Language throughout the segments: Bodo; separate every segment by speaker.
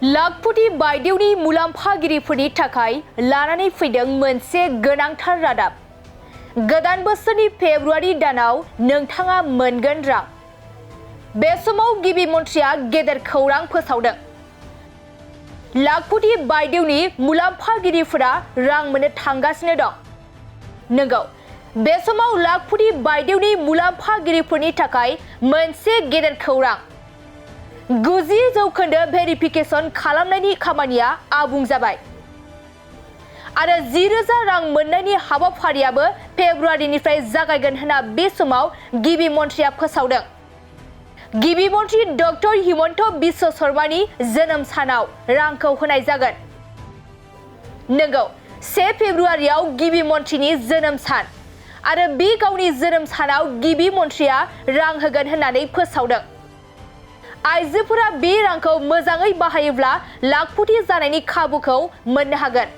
Speaker 1: लाखपुटी बायदेवनि मुलाम्फागिरिफोरनि थाखाय लानानै फैदों मोनसे गोनांथार रादाब। गोदान बोसोरनि फेब्रुआरि दानाव नोंथाङा मोनगोन रां। बे समाव गिबि मन्थ्रिया गेदेर खौरां फोसावदों। लाखपुटी बायदेवनि मुलाम्फागिरिफोरा रां मोननो थांगासिनो दं। नंगौ, बे समाव लाखपुटी बायदेवनि मुलाम्फागिरिफोरनि थाखाय मोनसे गेदेर खौरां। 90% भेरिफिकेशन खालामनायनि खामानिया आबुं जाबाय आरो 10,000 रां मोननायनि हाबाफारियाबो फेब्रुआरिनिफ्राय जागायगोन होनना बे समाव गिबि मन्थ्रिया फोसावदों। गिबि मन्थ्रि डक्टर हिमन्त बिश्व शर्मानि जोनोम सानाव रांखौ होनाय जागोन। नंगौ, 1 फेब्रुआरियाव गिबि मन्थ्रिनि जोनोम सान आरो बे गावनि जोनोम सानाव गिबि मन्थ्रिया रां होगोन होननानै फोसावदों। आइजोफोरा बे रांखौ मोजाङै बाहायोब्ला लाखपुटी जानायनि खाबुखौ मोननो हागोन।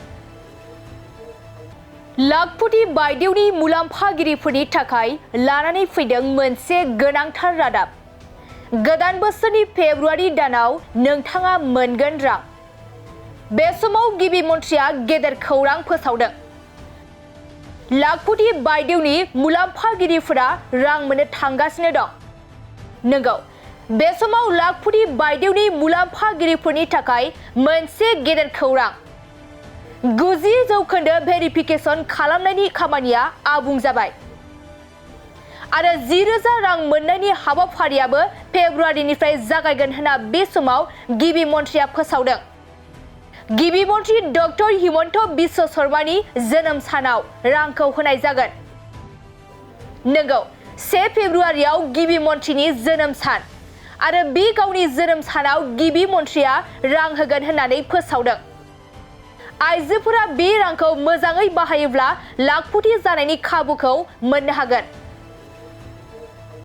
Speaker 1: लाखपुटी बायदेवनि मुलाम्फागिरिफोरनि थाखाय लानानै फैदों मोनसे गोनांथार रादाब। गोदान बोसोरनि फेब्रुआरि दानाव नोंथाङा मोनगोन रां। बे समाव गिबि मन्थ्रिया गेदेर खौरां फोसावदों। लाखपुटी बायदेवनि मुलाम्फागिरिफोरा रां मोननो थांगासिनो दं। नंगौ, बे समाव लाखपुटी बायदेवनि मुलाम्फागिरिफोरनि थाखाय मोनसे गेदेर खौरां। 90% भेरिफिकेशन खालामनायनि खामानिया आबुं जाबाय आरो 10,000 रां मोननायनि हाबाफारियाबो फेब्रुआरिनिफ्राय जागायगोन होनना बे समाव गिबि मन्थ्रिया फोसावदों। गिबि मन्थ्रि डक्टर हिमन्त बिश्व शर्मानि जोनोम सानाव रांखौ होनाय जागोन। नंगौ, 1 फेब्रुआरियाव गिबि मन्थ्रिनि जोनोम सान आरो बे गावनि जोनोम सानाव गिबि मन्थ्रिया रां होगोन होननानै फोसावदों। आइजोफोरा बे रांखौ मोजाङै बाहायोब्ला लाखपुटी जानायनि खाबुखौ मोननो हागोन।